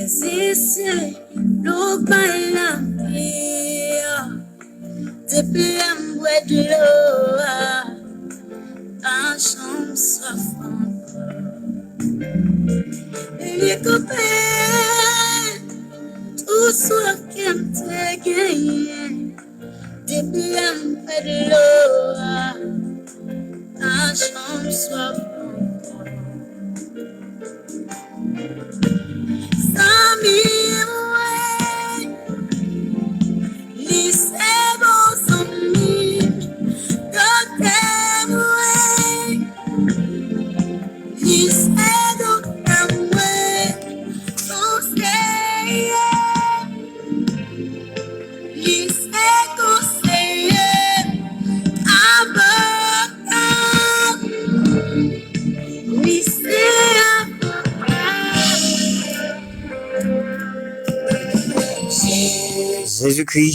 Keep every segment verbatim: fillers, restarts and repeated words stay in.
Si se dlo bay lavi a, depi lè m bwè dlo a, pa janm swaf ankò. Li koupe tout swaf ke m te genyen. Depi lè m bwè dlo a, pa janm swaf ankò. Zanmi mwen, li se bon zanmi. Doktè mwen, li se doktè mwen. Konseye, li se konseye, avoka, li se avoka. Jezikri,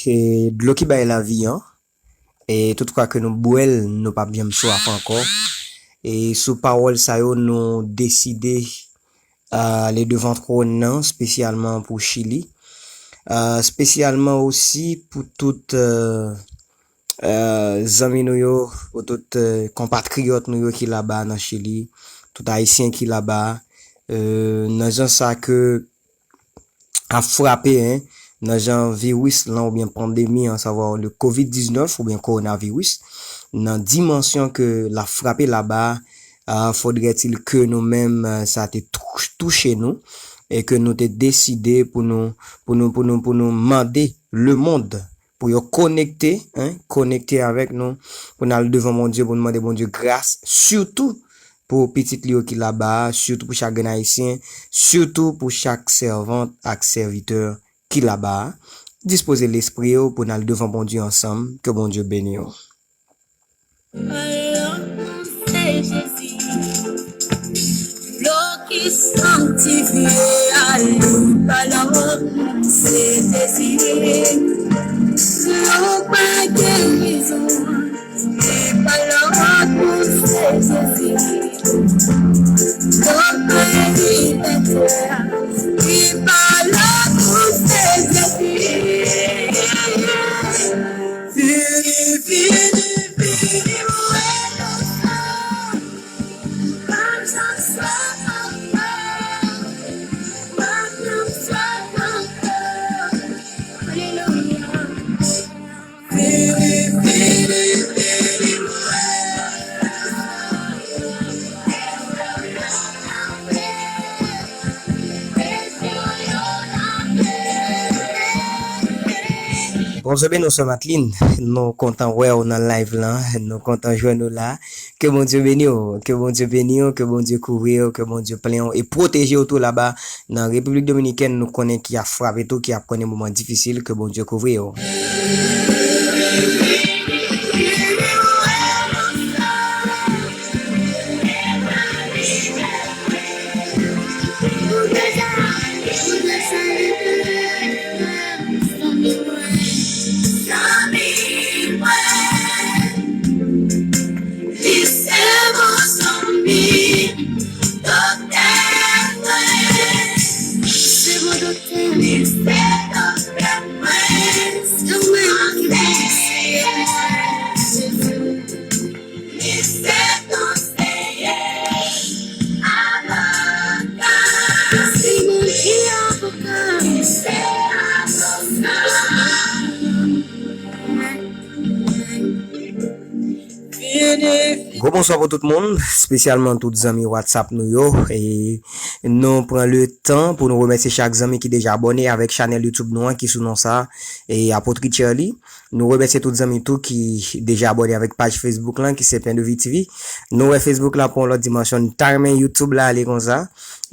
e, dlo ki bay lavi an, e tout fwa ke nou bwè l, nou p ap janm swaf ankò. E sou pawòl sa yo, nou deside ale devan twòn nan, espesyalman pou Chili. Espesyalman osi pou tout, e, e, zanmi nou yo, pou tout, e, konpatriyòt nou yo ki laba nan Chili, tout Ayisyen ki laba, e, nan jan sa ke ap frape, en, nan jan viris lan oubyen pandemi an, savwa le kovid diznèf oubyen kowonaviris, nan dimansyon ke l ap frape laba, a, fodrètil ke nou menm, a, sa te tou-, touche nou, e ke nou te deside pou nou, pou nou, pou nou, pou nou mande lemonn pou yo konekte, en, konekte avèk nou, pou n al devan Bondye, pou n mande Bondye gras, sitou pou pitit li yo ki laba a, sitou pou chak grenn Ayisyen, sitou pou chak sèvant ak sèvitè ki laba a. Dispoze lespri w pou n al devan Bondye ansanm. Ke Bondye beni w. Alò, se Jezi. Dlo ki sanktifye a, li pa lòt, se Jezi. Dlo bay gerizon, li pa lòt, se Jezi. Dlo bay libète a, li pa lòt, se Jezi. Vini, vini, vini, mwen kontan. Alelouya. Bondye beni w, sè Matline. Nou kontan wè w nan live lan. Nou kontan jwenn ou la. Ke Bondye beni w, ke Bondye beni w, ke Bondye kouvri w, ke Bondye plen w e pwoteje w tou laba nan Repiblik Dominikèn. Nou konnen ki ap frape tou, ki ap konnen moman difisil, ke Bondye kouvri w. Li se bon zanmi, doktè mwen. Se bon doktè. Li se doktè mwen. Se mwen ki konseye. Li se konseye. Avoka. Se mwen ki avoka. Li se avoka. Gwo bonswa pou tout moun, espesyalman tout zanmi WhatsApp nou yo. E nou pran le tan pou nou remèsye chak zanmi ki deja abòne avèk chanèl YouTube nou an ki sou non sa, e Apôtre Richard Lee. Nou remèsye tout zanmi tou ki deja abòne avèk paj Facebook lan ki se Pain de Vie T V. Nou wè Facebook la pran yon lòt dimansyon, n ta renmen YouTube la ale konsa.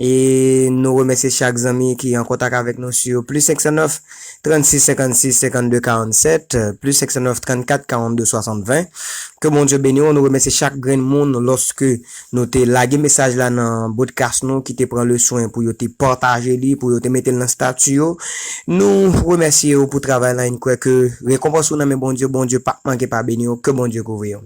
E nou remèsye chak zanmi ki an kontak avèk nou sou plis senk san nèf, trannsis, senkannsis, senkannde, karannsèt, plis senk san nèf, trannkat, karannde, swasannven. Ke Bondye beni w. Nou remèsye chak grenn moun lòske nou te lage mesaj la nan podcast nou, ki te pran le swen pou yo te pataje li, pou yo te mete l nan stati yo. Nou remèsye w pou travay la e n kwè ke rekonpans ou nan men Bondye. Bondye p ap manke pa beni w. Ke Bondye kouvri w.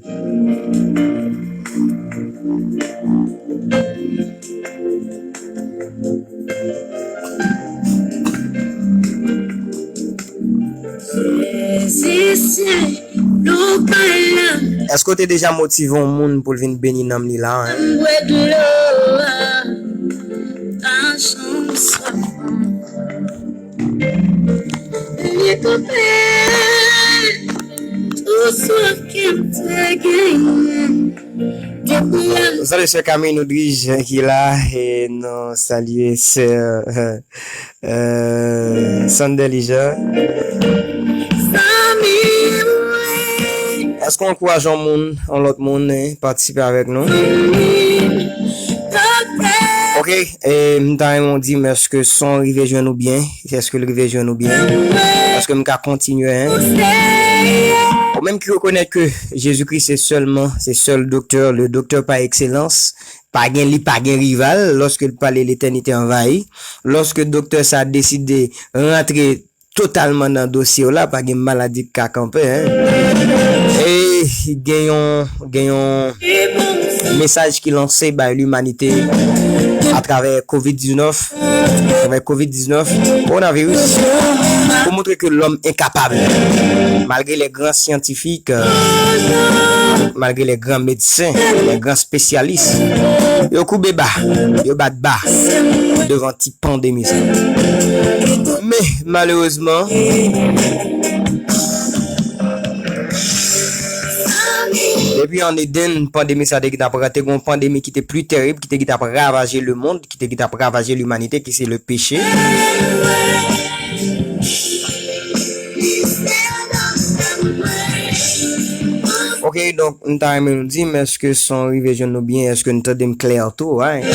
Èske w te deja motive yon moun pou l vin beni nanm li la, hein? Nou salye sè Camille Noudrige ki la, e nou salye sè, euh, Sandeliza. Èske w ankouraje yon moun, yon lòt moun, eh, patisipe avèk nou? Ok, e m ta renmen w di m, èske son rive jwenn ou byen? Èske l rive jwenn ou byen? Èske m ka kontinye, hein? Ou menm ki rekonèt ke Jezikri se sèlman, se sèl doktè, le doktè pa ekselans, pa gen li, pa gen rival, lòske l pale, letènite anvayi. Lòske doktè sa deside rantre totalman nan dosye w la, pa gen maladi k ka kanpe, hein. E gen yon, gen yon mesaj ki lanse bay limanite atravè kovid diznèf, atravè kovid diznèf, kowonaviris, pou montre ke lòm enkapab. Malgre lè gran syantifik, euh, malgre lè gran medsen, lè gran espesyalis, yo koube ba, yo bat ba devan ti pandemi sa. Men, malerezman, depi an Eden, pandemi sa te gentan pran, te gen yon pandemi ki te pli terib, ki te gentan ap ravaje lemonn, ki te gentan ap ravaje limanite, ki se le peche. Ok, donk, m ta renmen nou di m, èske son rive jwenn nou byen? Èske n tande m klè tou, right?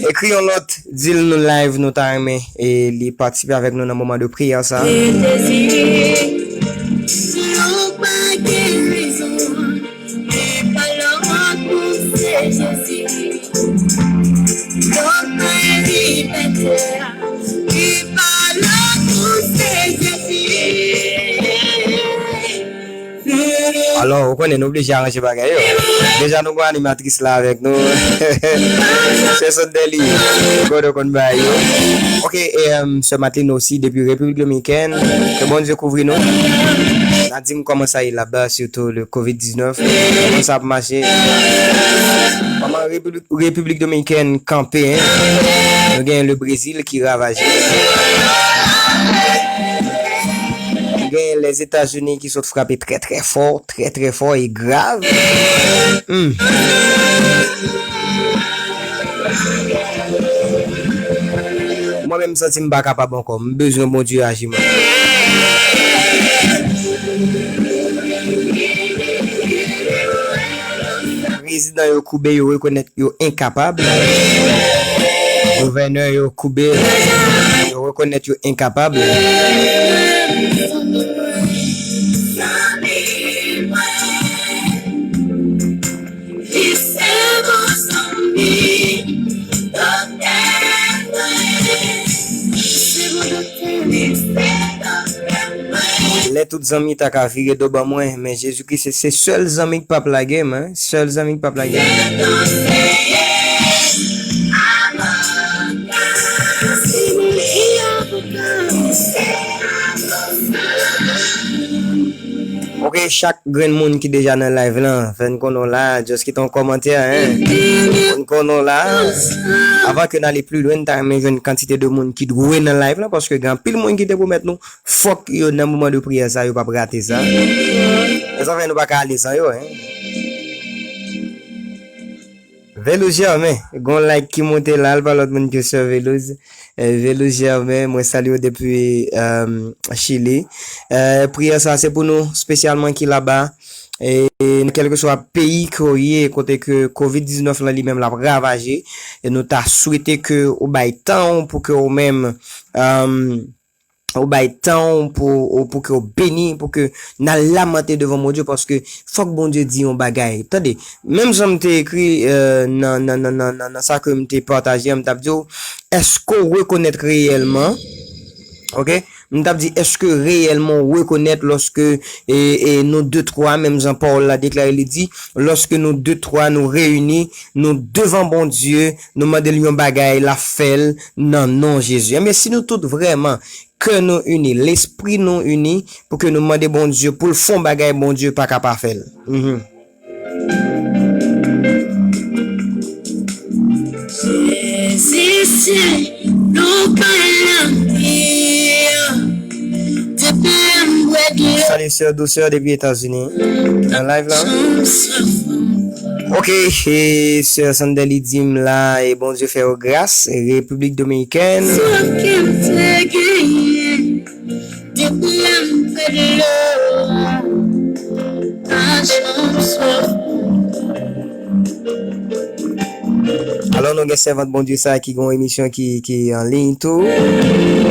Ekri yon lòt, di l nou live, nou ta renmen e li patisipe avèk nou nan moman de priyè sa. Alò, ou konnen nou oblije aranje bagay yo. Deja nou gen animatris la avèk nou. Sè Sandeli, kote w konn bagay yo. Ok, e, um, sè Matlin osi depi Repiblik Dominikèn. Ke Bondye kouvri nou. N a di m kòman sa ye laba, sitou le kovid diznèf. Kòman sa ap mache? Kòman Repiblik, Repiblik Dominikèn kanpe, hein? Nou gen le Brezil ki ravaje. Gen Lèzetazini ki sot frape trè, trè fò, trè, trè fò e grav. Hmm. Mwen menm, m santi m pa kapab ankò. M bezwen Bondye aji, mwen. Prezidan yo koube, yo rekonèt yo enkapab. Gouvènè yo koube, yo rekonèt yo enkapab. Lè tout zanmi ta ka vire do ban mwen, men Jezikri se, se sèl zanmi k p ap lage m, hein. Sèl zanmi k p ap lage m. Ok, chak grenn moun ki deja nan live lan, fè n konnen w la, just kite yon kòmantè, hein. Fè n konnen w la. Avan ke n ale pli lwen, n ta renmen jwenn kantite de moun ki dwe nan live lan, paske gen anpil moun ki te pwomèt nou, fòk yo nan moman de priyè sa, yo p ap rate sa. E sa fè nou pa ka ale san yo, hein. Velouz Germain, gon like ki monte la, l pa lòt moun ke sè Velouz. Eh, Velouz Germain, mwen salye w depi, um, Chili. Eh, priyè sa se pou nou, espesyalman ki laba. E, e kèlkeswa peyi ke w ye, kote ke kovid diznèf lan li menm l ap ravaje, e nou ta swete ke ou bay tan w pou ke ou menm, um, ou bay tan w pou, ou, pou ke w beni, pou ke n al lamante devan Bondye, paske fòk Bondye di yon bagay. Tande, menm jan m te ekri, euh, nan, nan, nan, nan, nan, nan sa ke m te pataje a, m t ap di w, èske w rekonèt reyèlman, ok? M t ap di, èske reyèlman w rekonèt lòske, e, e, nou de twa, menm jan pawòl la deklare, li di, lòske nou de twa nou reyini, nou devan Bondye, nou mande l yon bagay, l ap fè l nan non Jezi. Enben, si nou tout vrèman kè nou ini, lespri nou ini, pou ke nou mande Bondye pou l fè yon bagay, Bondye pa ka pa fè l. Mhm. Jezi se non k bay lavi. Depi lè m bwè dlo. Salut sœur Douceur depuis États-Unis. Nan live la. Ok, e sè Sandel li di m la, e Bondye fè yo gras, Repiblik Dominikèn. Sa ke m te genyen, depi lè m bwè dlo a, pa janm swaf. Alò, nou gen sèvant Bondye sa ki gen yon emisyon ki, ki an liy tou.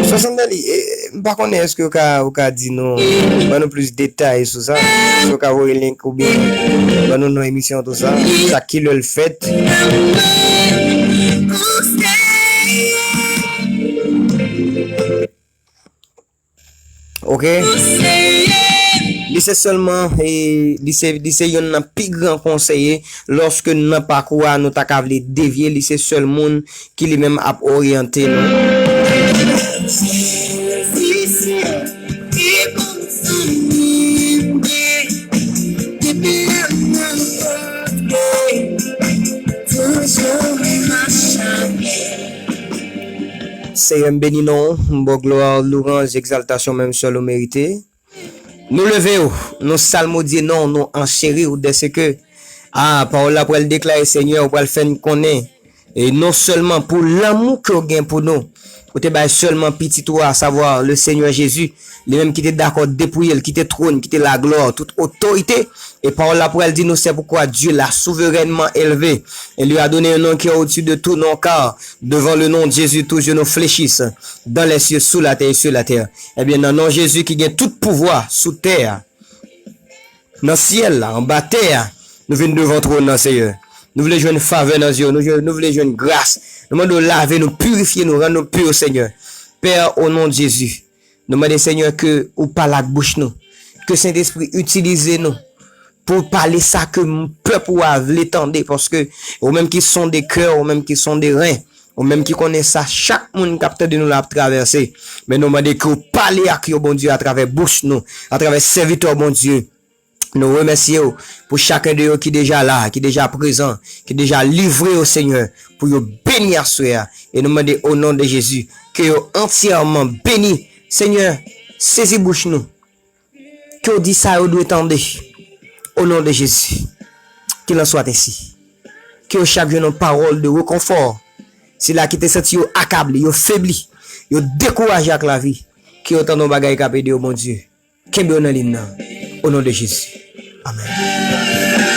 Sè Sandel, e, m pa konnen èske ou ka, ou ka di nou, ban nou plis detay sou sa. Si ou ka voye link oubyen ban nou non emisyon tou sa. Sa ki lè l fèt. Ok? Li se sèlman, e, li se, li se yonn nan pi gran konseye. Lòske nan pakou a, nou ta ka vle devye, li se sèl moun ki li menm ap oryante nou. Seyè, m beni non w, m ba w glwa, louwanj, egzaltasyon, menm sèl ou merite. Nou leve w, nou salmodye non w, nou ancheri w, dèske, a, pawòl la pral deklare, Senyè, ou pral fè n konnen, e non sèlman pou lanmou ke w gen pou nou, ou te bay sèlman pitit ou a, savwa le Senyè Jezi, li menm ki te dakò depouye l, kite twòn, kite laglwa, tout otorite, e pawòl la pral di nou, c'est pourquoi Dieu l'a souverainement élevé et lui a donné un nom qui est au-dessus de tout nom, car devant le nom de Jésus, tout genou fléchisse dans les cieux, sous la terre et sur la terre. Ebyen, nan non Jezi ki gen tout pouvwa sou tè a, nan syèl la, anba tè a, nou vin devan twòn nan, Seyè. Nou vle jwenn favè nan zye w, nou, nou vle jwenn gras. Nou mande w lave nou, pirifye nou, rann nou pi, Senyè. Pè, o non de Jezi, nou mande, Senyè, ke ou pale ak bouch nou. Ke Sentespri itilize nou pou pale sa ke m-, pèp ou a vle tande, paske ou menm ki sonde kè, ou menm ki sonde ren, ou menm ki konnen sa chak moun k ap tande nou la ap travèse. Men nou mande ke w pale ak yo, Bondye, atravè bouch nou, atravè sèvitè w, Bondye. Nou remèsye w pou chaken de yo ki deja la, ki deja prezan, ki deja livre yo, Senyè, pou yo beni aswè a. E nou mande, o non de Jezi, ke yo antyèman beni. Senyè, sezi bouch nou. Ke w di sa yo dwe tande. O non de Jezi. Qu'il en soit ainsi. Ke yo chak jwenn yon pawòl de rekonfò. Sila ki te santi yo akable, yo febli, yo dekouraje ak lavi. Ke yo tande yon bagay k ap ede yo, Bondye. Kenbe yo nan liy nan. O non de Jezi. Amèn.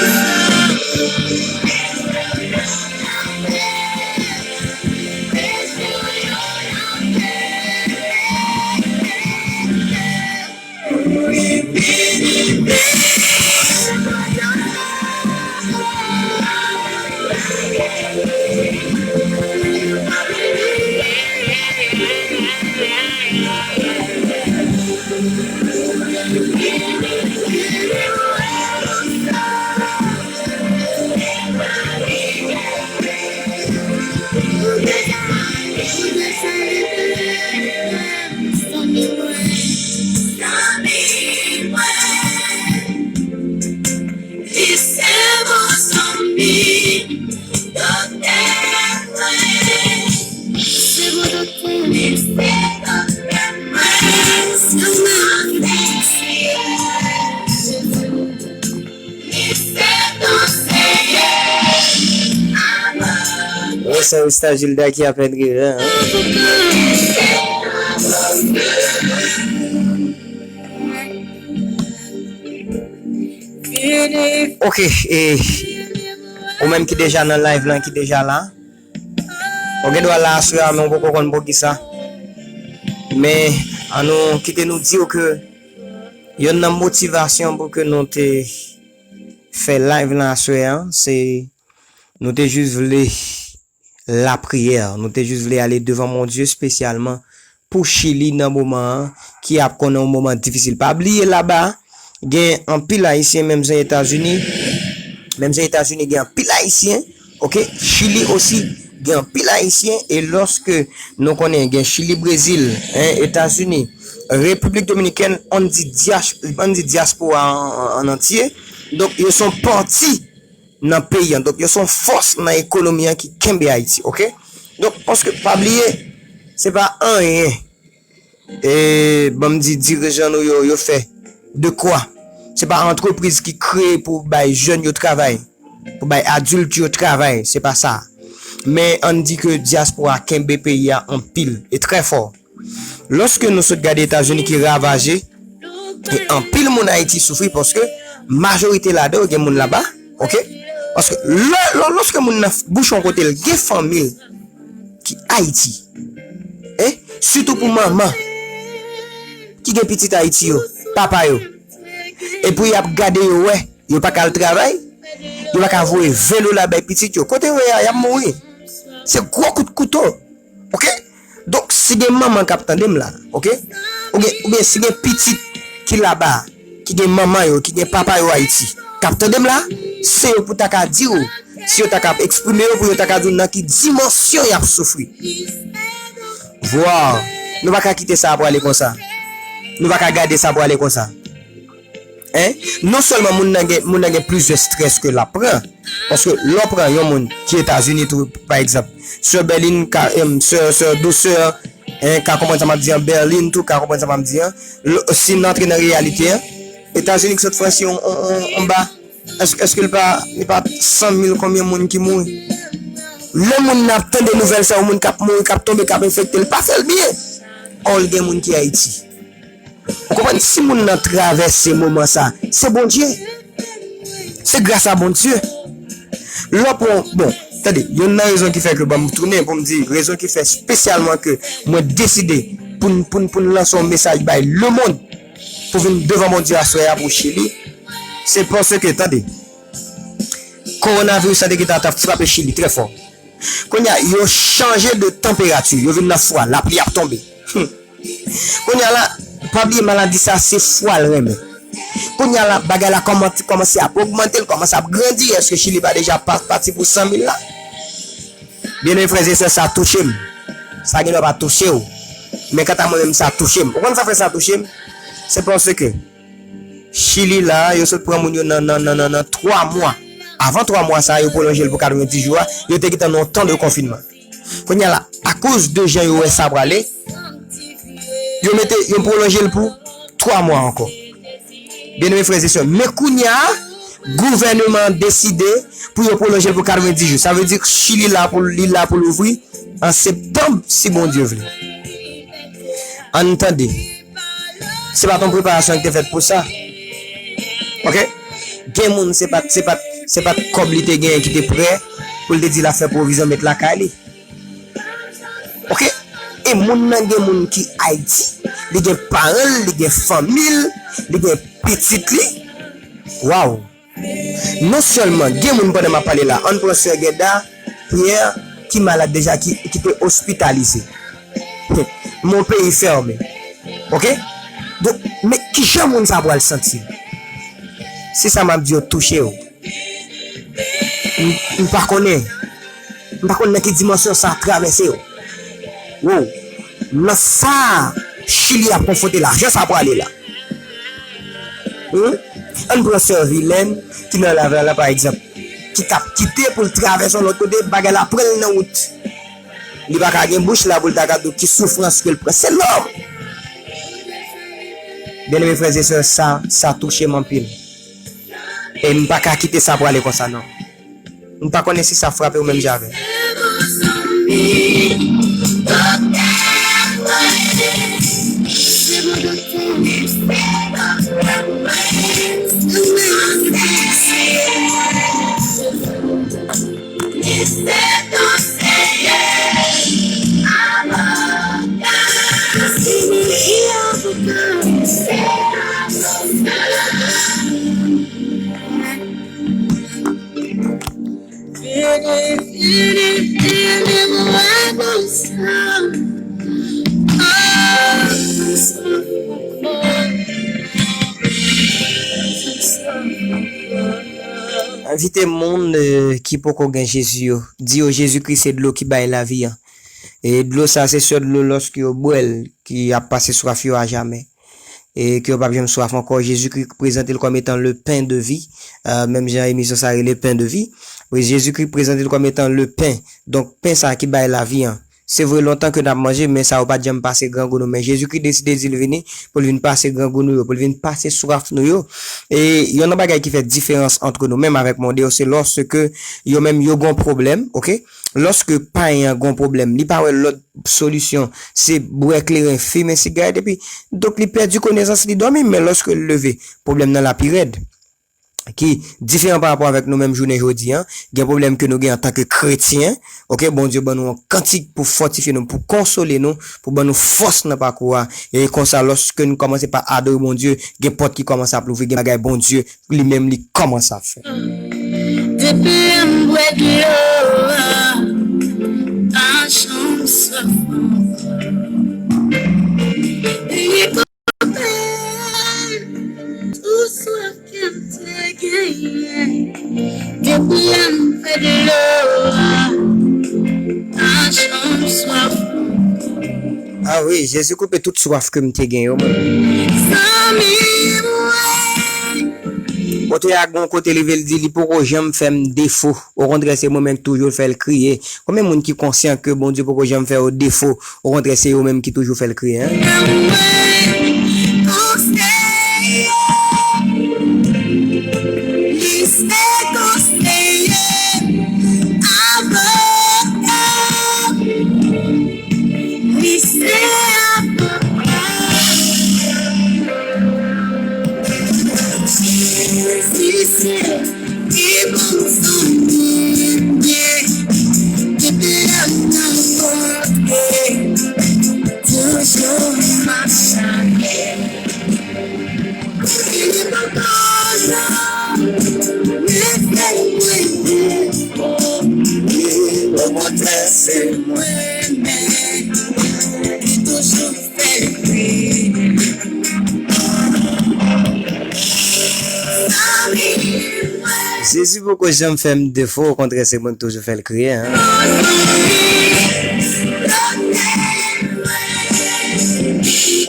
Li se bon zanmi, doktè mwen. Li se bon doktè. Li se doktè mwen. Li se konseye. Li se konseye. Wi, se Rista Gilda ki apèn rive, hein. Li se avoka. Ok, e ou menm ki deja nan live lan, ki deja la, ou gen dwa la aswè a, men ou poko konn poukisa. Men, ann nou kite nou di w ke yonn nan motivasyon pou ke nou te fè live lan aswè an, se nou te jis vle lapriyè, nou te jis vle ale devan Bondye espesyalman pou Chili nan moman an ki ap konnen yon moman difisil. Pa bliye laba, gen anpil Ayisyen, menm jan Etazini, menm jan Etazini gen anpil Ayisyen, oke, Chili osi gen anpil Ayisyen, e lòske nou konnen gen Chili, Brezil, en, Etazini, Repiblik Dominikèn, ann di dyas-, ann di dyaspora an, an, an antye, donk yo se yon pati nan peyi an. Donk, yo se yon fòs nan ekonomi an ki kenbe Ayiti, oke? Donk, paske pa bliye, se pa anyen, e, ban m di, dirijan nou yo, yo fè. De kwa? Se pa antrepriz ki kreye pou bay jèn yo travay, pou bay adilt yo travay, se pa sa. Men, ann di ke dyaspora kenbe peyi a anpil, e trè fò. Lòske nou sot gade Etazini ki ravaje, e anpil moun Ayiti soufri paske majorite ladan yo gen moun laba, oke? Paske lè, lè, lòske moun nan bouch yon kote l gen fanmi l ki Ayiti, e sitou pou manman ki gen pitit Ayiti yo, papa yo, epi y ap gade yo wè, yo pa ka al travay, yo pa ka voye ven dola bay pitit yo, kote yo ye a, y ap mouri. Se gwo kout kouto. Oke? Donk, si gen manman k ap tande m la, oke? Oubyen, oubyen si gen pitit ki laba, ki gen manman yo, ki gen papa yo Ayiti, k ap tande m la, se yo pou ta ka di w, si yo ta ka eksprime yo, pou yo ta ka di w nan ki dimansyon y ap soufri. Vwa, nou pa ka kite sa prale konsa. Nou pa ka gade sa prale konsa. En? Non sèlman moun nan gen, moun nan gen plizyè strès ke l ap pran, paske lè w pran yon moun ki Etazini tou, pa egzanp, sè Bèlin ka, em, sè, sè Dousè, en, ka konprann sa m ap di an, Bèlin tou ka konprann sa m ap di an. Lè, si n antre nan reyalite an, Etazini ki sot Frans yon, yon, yon, yon ba, èske, èske l pa, li pa san mil konbyen moun ki mouri? Lè moun nan ap tande nouvèl sa, yon moun k ap mouri, k ap tonbe, k ap enfekte, l pa fè l byen. Ò, l gen moun ki Ayiti. Ou konprann? Si moun nan travèse moman sa, se Bondye. Se gras a Bondye. Lè w pran, bon, tande, yonn nan rezon ki fè ke, ban m tounen pou m di, rezon ki fè espesyalman ke mwen deside pou n, pou n, pou n lanse yon mesaj bay lemonn, pou vin devan Bondye aswè a pou Chili, se paske, tande, kowonaviris la te gentan t ap frape Chili trè fò. Kounye a, yo chanje de tanperati, yo vin nan fwa, lapli ap tonbe. Hmm. Kounye a la, pa bliye maladi sa, se fwa l renmen. Kounye a la, bagay la kòman-, kòmanse ap ogmante, l kòmanse ap grandi. Èske Chili pa deja pa-, pati pou san mil la? Byeneme frè e sè, sa touche m. Sa gen dwa pa touche w. Men kanta mwen menm, sa touche m. Ou konn sa fè sa touche m? Se paske Chili la, yo sot pran moun yo nan, nan, nan, nan, nan twa mwa. Avan twa mwa sa, yo pwolonje l pou katrevenndis jou a, yo te gentan nan yon tan de konfinman. Kounye a la, akoz de jan yo wè sa prale, yo mete, yo pwolonje l pou twa mwa ankò. Byeneme frè e sè, men kounye a, gouvènman an deside pou yo pwolonje l pou katrevenndis jou. Sa vle di Chili la pou, li la pou louvri an septanm, si Bondye vle. Ann tande. Se pa t yon preparasyon ki te fèt pou sa. Oke? Gen moun, se pa t, se pa t, se pa t kòb li te genyen ki te prè pou l te di l ap fè pwovizyon met lakay li. Oke? E moun nan gen moun ki Ayiti, li gen paran l, li gen fanmi l, li gen pitit li. Waw! Non sèlman gen moun pandan m ap pale la, ann pran sè Gèda Pyè ki malad deja, ki, ki te ospitalize. Mon peyi fèmen. Oke? Donk, men kijan moun sa pral santi l? Se sa m ap di yo touche yo. M, m pa konnen. M pa konn nan ki dimansyon sa travèse yo. Wow. Nan sa Chili ap konfwonte la, jan sa prale la. Hmm? Ann pran sè Vilèn ki nan lav la, la, pa egzanp, ki t ap kite pou l travèse yon lòt kote, bagay la pran l nan wout. Li pa ka gen bouch la pou l ta ka di w ki soufrans ke l pran. Se lòm! Byeneme frè e sè, sa, sa touche m anpil. E m pa ka kite sa prale konsa, non. M pa konnen si sa frape w menm jan avè m. Envite moun, eh, ki poko gen Jezi yo. Di yo Jezikri se dlo ki bay lavi an. E dlo sa se sèl dlo lòske yo bwè l ki ap pase swaf yo ajamè. E ke yo p ap janm swaf ankò. Jezikri prezante l kòm etan le pen de vi. Eh, menm jan emisyon sa rele pen de vi. Wi, Jezikri prezante l kòm etan le pen. Donk, pen sa ki bay lavi an. Se vre, lontan ke n ap manje, men sa yo pa t janm pase grangou nou. Men Jezikri deside di l vini pou l vin pase grangou nou yo, pou l vin pase swaf nou yo. E youn nan bagay ki fè diferans ant nou menm avèk monde yo, se lòske yo menm yo gon pwoblèm, oke? Lòske payen an gon pwoblèm, li pa wè lòt solisyon, se bwè kleren, fimen sigarèt, epi, donk, li pèdi konesans, li dòmi, men lòske l leve, pwoblèm nan la pi rèd. Ki diferan pa rapò avèk nou menm jounen jodi an. Gen pwoblèm ke nou gen antanke kretyen. Oke, Bondye ban nou yon kantik pou fòtifye nou, pou konsole nou, pou ban nou fòs nan pakou a. E konsa, lòske nou kòmanse pa adore Bondye, gen pòt ki kòmanse ap louvri, gen bagay Bondye li menm li kòmanse ap fè. Depi lè m bwè dlo a, pa janm swaf ankò. Li koupe tout swaf ke m te genyen. Depi lè m bwè dlo a, pa janm swaf. Ah wi, Jezi koupe tout swaf ke m te gen yo, mwen. Zanmi mwen. Ote a gon kote li vle di li poko janm fè m defo. Okontrè, se mwen menm ki toujou fè l kriye. Konbyen moun ki konsyan ke Bondye poko janm fè yo defo? Okontrè, se yo menm ki toujou fè l kriye, en. Konseye, li se konseye, avoka. Li se avoka. Jezi se pi bon zanmi m ye. Depi lè m nan kote, toujou m ap chante. Li poko janm lese mwen defo. Okontrè, se mwen menm ki toujou fè l kriye. Zanmi mwen. Jezi poko janm fè m defo, okontrè, se mwen ki toujou fè l kriye, en.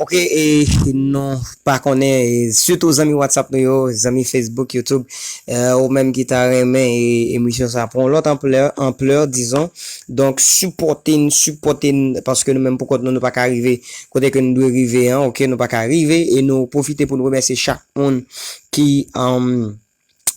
Oke, e non, pa konnen, e sitou zanmi WhatsApp nou yo, zanmi Facebook, YouTube, eh, ou menm ki ta renmen, e, emisyon sa pran yon lòt anplè, anplè, dizon. Donk, sipòte n, sipòte n, paske nou menm pou kont nou, nou pa ka rive kote ke nou dwe rive an, oke, nou pa ka rive, e nou pwofite pou nou remèsye chak moun ki, um,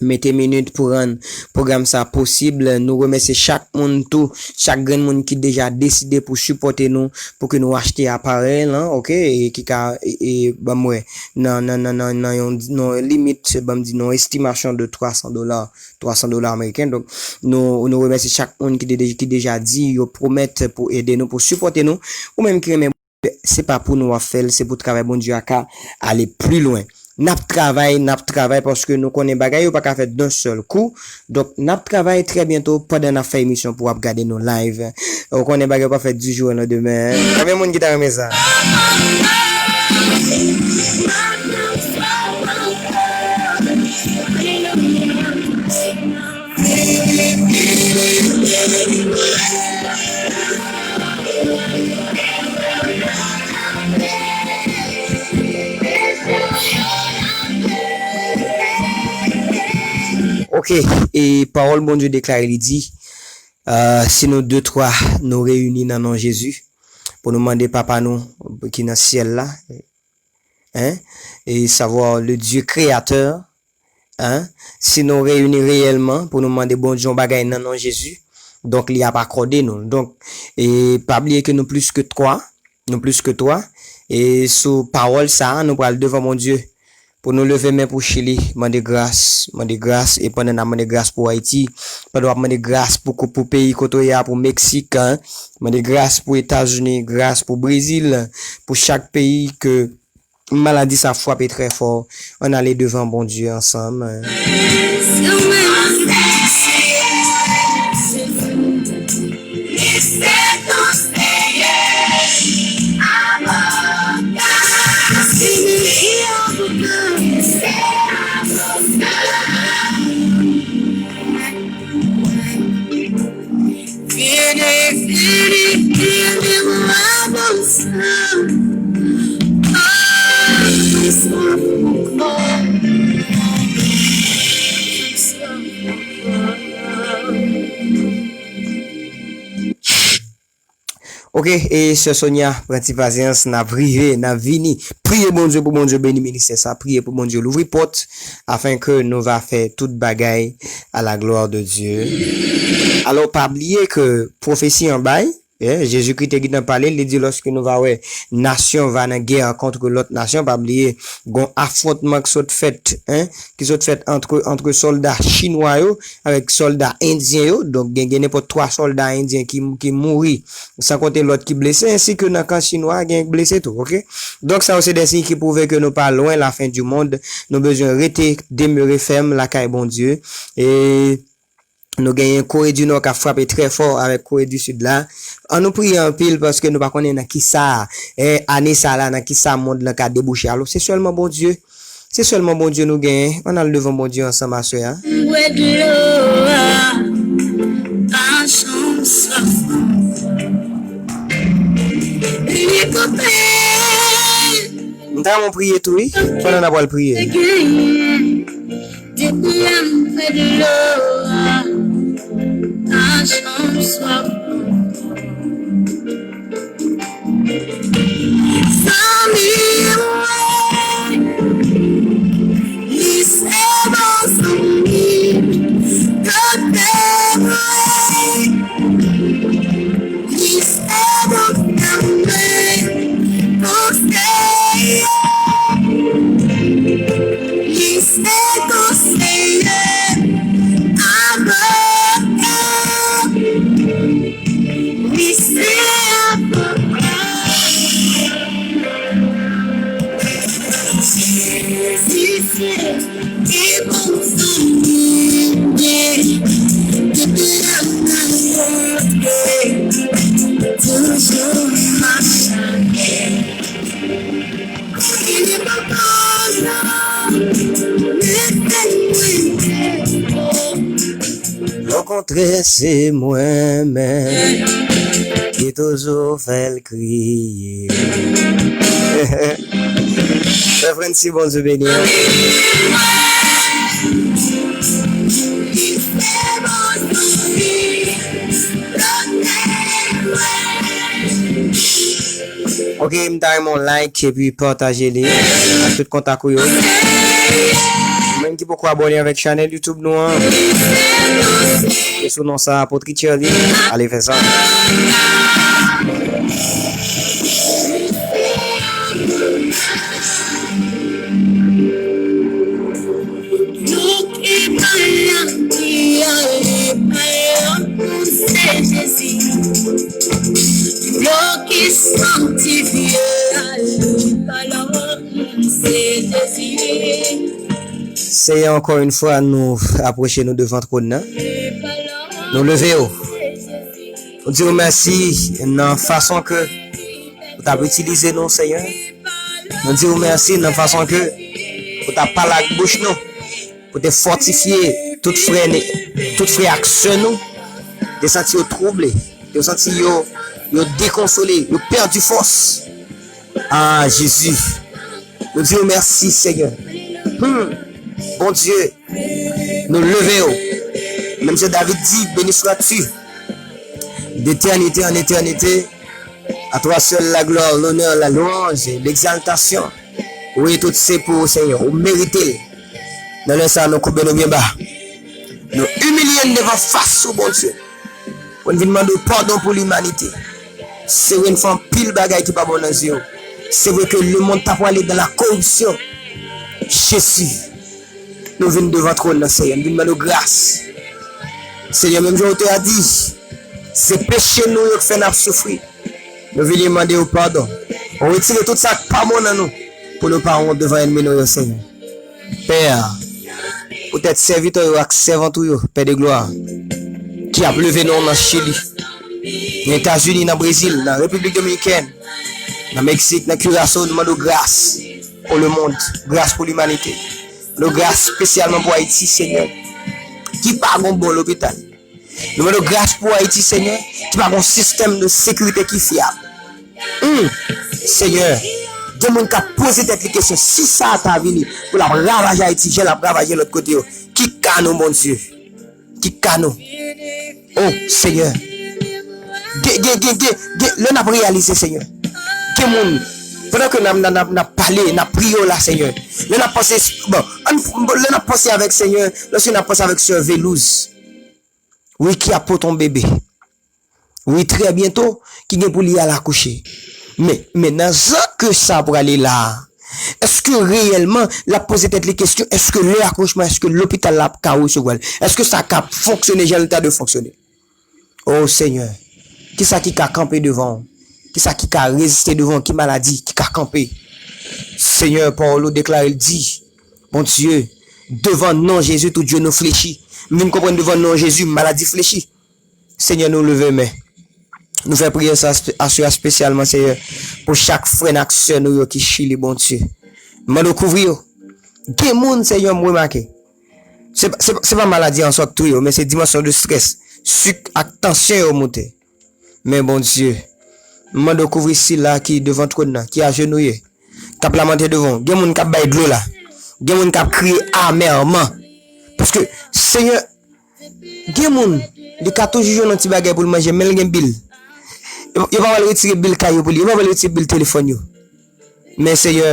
mete minit pou rann pwogram sa posib. Nou remèsye chak moun tou, chak grenn moun ki deja deside pou sipòte nou, pou ke nou achte aparèy lan, oke, e ki ka, e, e, ban m wè, nan, nan, nan, nan, nan yon, nan yon limit, ban m di, nan yon estimasyon de twa san dola, twa san dola ameriken. Donk, nou, nou remèsye chak moun ki de-, ki deja di yo pwomèt pou ede nou, pou sipòte nou. Ou menm ki renmen, se pa pou nou w ap fè l, se pou travay Bondye a ka ale pli lwen. N ap travay, n ap travay, paske nou konnen bagay yo pa ka fèt d'un sèl kou. Donk, n ap travay trè byento pandan n ap fè emisyon pou w ap gade nou live. Ou konnen bagay yo pa fèt du jour au lendemain. Konbyen moun ki ta renmen sa? Oke, e pawòl Bondye deklare, li di, euh, si nou de, twa, nou reyini nan non Jezi, pou nou mande Papa nou ki nan syèl la, hein, e savwa le Dieu créateur, hein, si nou reyini reyèlman pou nou mande Bondye yon bagay nan non Jezi, donk li ap akòde nou. Donk, e pa bliye ke nou plis ke twa, nou plis ke twa, e sou pawòl sa a, nou pral devan Bondye pou nou leve men pou Chili, mande gras, mande gras, e pandan n ap mande gras pou Ayiti, pandan w ap mande gras pou, pou peyi kote w ye a, pou Meksik, hein, mande gras pou Etazini, gras pou Brezil, pou chak peyi ke maladi sa frape trè fò. Ann ale devan Bondye ansanm. Ok, e sè Sonia, pran ti pasyans, n ap rive, n ap vini. Priye Bondye pou Bondye beni ministè sa, priye pou Bondye louvri pòt, afin ke nou va fè tout bagay à la gloire de Dieu. Alò, pa bliye ke pwofesi an bay, eh, Jezikri te gentan pale, li di lòske nou va wè nasyon va nan gè kont lòt nasyon, pa bliye gon afwontman ki sot fèt, hein, ki sot fèt antre, antre sòlda chinwa yo avèk sòlda endyen yo. Donk, gen, gen nenpòt twa sòlda endyen ki, ki mouri, san konte lòt ki blese, ensi ke nan kan chinwa, gen blese tou, ok? Donk, sa yo se de siy ki pwouve ke nou pa lwen la fen di mond. Nou bezwen rete, demere fèm lakay Bondye. E nou genyen Kore di Nò k ap frape trè fò avèk Kore di Sid la. An nou priye anpil paske nou pa konnen nan kisa, eh, ane sa la, nan kisa mond lan ka debouche. Alò, se sèlman Bondye. Se sèlman Bondye nou genyen. Ann al devan Bondye ansanm aswè a. Bwè dlo a, pa janm swaf. Li koupe. M ta renmen w priye tou, wi, pandan n ap al priye. Depi lè m fè dlo a, pa janm swaf. Zanmi mwen, li se bon zanmi, doktè mwen, li se doktè mwen, konseye, li se konseye, avoka. Li se avoka. Jezi se pi bon zanmi m gen. Depi lè m rankontre, toujou m ap chante. Okontrè, se mwen menm ki toujou fè l kriye. Frè Frantz, Bondye beni w. Ok, m ta renmen w like epi pataje li ak tout kontak ou yo. Ou menm ki poko abòne avèk chanèl YouTube nou an, e sou non sa, Apot Richard li, ale fè sa. Dlo ki ban lavi a, li pa lòt moun, se Jezi. Dlo ki sanktifye a, li pa lòt moun, se Jezi. Seyè, ankò yon fwa, nou apwoche nou devan twòn nan. Nou leve w. Nou di w mèsi nan fason ke ou t ap itilize nou, Seyè. Nou di w mèsi nan fason ke ou t ap pale ak bouch nou, pou te fòtifye tout frè, tout frè ak sè nou, te santi yo twouble, yo santi yo, yo dekonsole, yo pèdi fòs. Ah, Jezi, nou di w mèsi, Seyè. Hmm. Bondye, nou leve w. Menm jan David di, Béni sois-tu d'éternité en éternité. À toi seul la gloire, l'honneur, la louange, l'exaltation. Wi, tout se pou ou, Senyè. Ou merite l. Nan lè sa a, nou koube nou byen ba. Nou imilye n devan fas ou, Bondye. Pou n vin mande w padon pou limanite. Se vre, n fè anpil bagay ki pa bon nan zye w. Se vre ke lemonn ta prale dans la corruption. Jezi, nou vin devan twòn nan, Senyè. Nou vin mande w gras. Senyè, menm jan otè a di, se peche nou yo k fè n ap soufri. Nou vini mande w padon. Retire tout sa k pa bon nan nou, pou nou pa wont devan ènmi nou yo, Senyè. Pè, poutèt sèvitè w yo ak sèvant ou yo, Pè de glwa, ki ap leve non w nan Chili, nan Etazini, nan Brezil, nan Repiblik Dominikèn, nan Meksik, nan Kiraso, nou mande w gras pou lemonn, gras pou limanite. Mande w gras espesyalman pou Ayiti, Senyè, ki pa gon bon lopital. Nou mande w gras pou Ayiti, Senyè, ki pa gon sistèm de sekirite ki fyab. Hmm, Senyè, Gen moun k ap poze tèt li kesyon, si sa a ta vini pou l ap ravaje Ayiti, jan l ap ravaje lòt kote yo, ki ka nou, Bondye? Ki ka nou? O Senyè, gen, gen, gen, gen, gen, lè n ap reyalize, Senyè, gen moun, pandan ke n ap, n ap, n ap, n ap pale, n ap priye w la, Senyè, lè n ap panse, bon, ann, lè n ap panse avèk, Senyè, lòske n ap panse avèk sè Velouz, wi, ki ap pote yon bebe. Wi, trè byento, ki gen pou li al akouche. Men, men nan jan ke sa prale la a, èske reyèlman l ap poze tèt li kesyon, èske lè akouchman, èske lopital la ap ka resevwa l? Èske sa ka fonksyone jan l ta dwe fonksyone? O Senyè, kisa ki ka kanpe devan w? Kisa ki ka reziste devan w? Ki maladi ki ka kanpe? Senyè, pawòl ou deklare l di, Bondye, devan non Jezi, tout je nou flechi. M vin konprann devan non Jezi, maladi flechi. Senyè, nou leve men. Nou fè priyè sa aspe- aswè a espesyalman, Senyè, pou chak frè n ak sè nou yo ki Chili, Bondye. Mande w kouvri yo. Gen moun, Senyè, m remake. Se, se, se pa maladi an swa k touye yo, men se dimansyon de strès, sik ak tansyon yo monte. Men Bondye, m mande w kouvri sila ki devan twòn nan, ki ajenouye, k ap lamante devan w. Gen moun k ap bay dlo la. Gen moun k ap kriye amèman. Paske, Senyè, gen moun, li ka toujou jwenn yon ti bagay pou l manje, men l gen bil. Yo, yo pa pral retire bil kay yo pou li, yo pa pral retire bil telefòn yo. Men Senyè,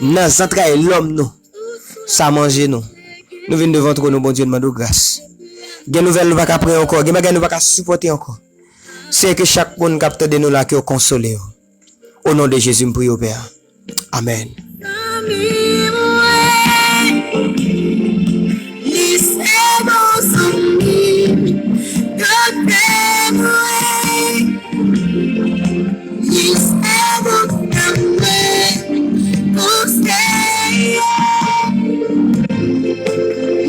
nan zantray lòm nou, sa manje nou. Nou vin devan twòn ou, Bondye, n mande w gras. Gen nouvèl nou pa ka pran ankò, gen bagay nou pa ka sipòte ankò. Senyè, ke chak moun k ap tande nou la, ke w konsole yo. O non de Jezi, m priye w, Pè. Amèn. Li se bon zanmi, doktè mwen. Li se bon frè mwen, konseye.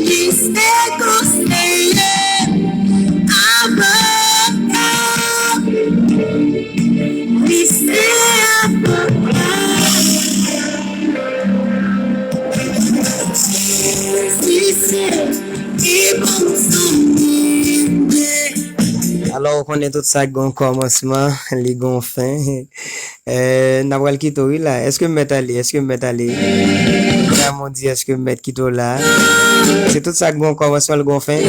Li se konseye, avoka. Li se avoka. Jezi se pi bon zanmi m. Alò, ou konnen tout sa gen yon kòmansman, li gen yon fen. Eh, n ap pral kite w wi la. Èske m mèt ale? Èske m mèt ale? Kòman w di èske m mèt kite w la? Se tout sa k gen yon kòmansman, l gen yon fen.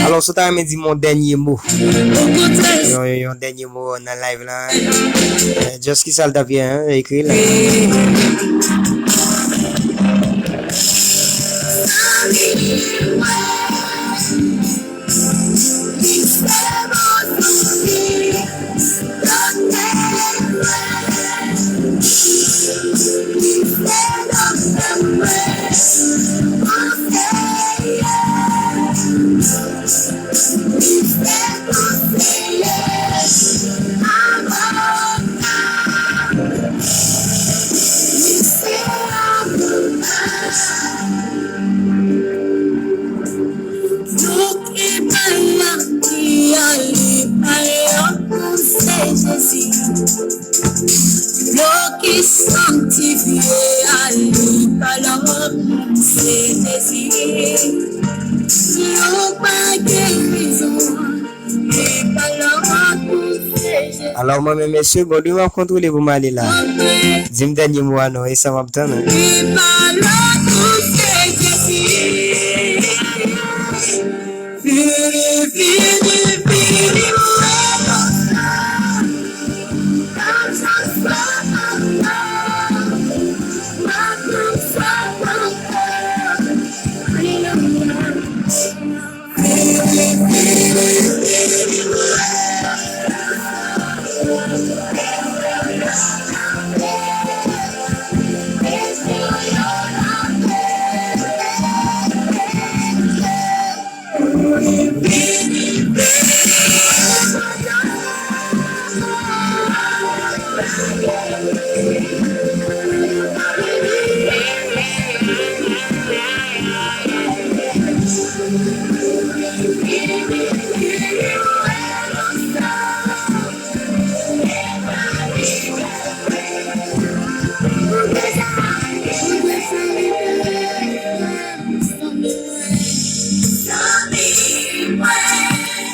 Alò, si w ta renmen di m yon dènye mo. Yon, yon, yon dènye mo nan live la. Eh, just ki sa l t ap ye, hein? Ekri la. Dlo ki bay lavi a, li pa lòt, se Jezi. Dlo ki sanktifye a, li pa lòt, se Jezi. Dlo pa gerizon, li pa lòt, se Jezi. Alò, mwen menm, mesye, bon, li w ap kontwole pou m ale la. Di m dènye mo a non, e sa m ap tann.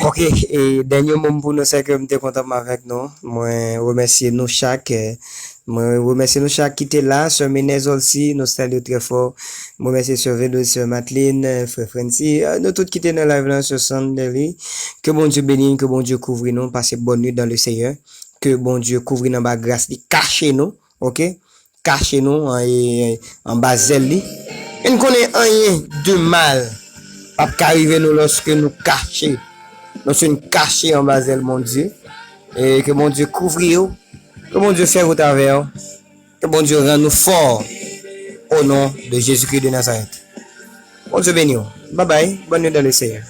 Ok, e dènye mo m pou nou, se ke m te kontan m avèk nou. Mwen remèsye nou chak, eh, Mwen remèsye nou chak ki te la, sè Menez Olsi, nou salye w trè fò. Mwen remèsye sè Velo, sè Matlin, frè Francis, nou tout ki te nan live la, sè Sanderly. Ke Bondye beni n, ke Bondye kouvri nou, pase bòn nwit dan le Senyè. Ke Bondye kouvri n anba gras li, kache nou, oke? Kache nou an, e, anba zèl li. E n konnen anyen de mal p ap ka rive nou lòske nou kache. Lòske n kache anba zèl Bondye. E ke Bondye kouvri w. Ke Bondye fè wout avè w. Ke Bondye rann nou fò. O non de Jezikri de Nazarèt. Bondye beni w. Babay. Bòn nwit dan le Senyè.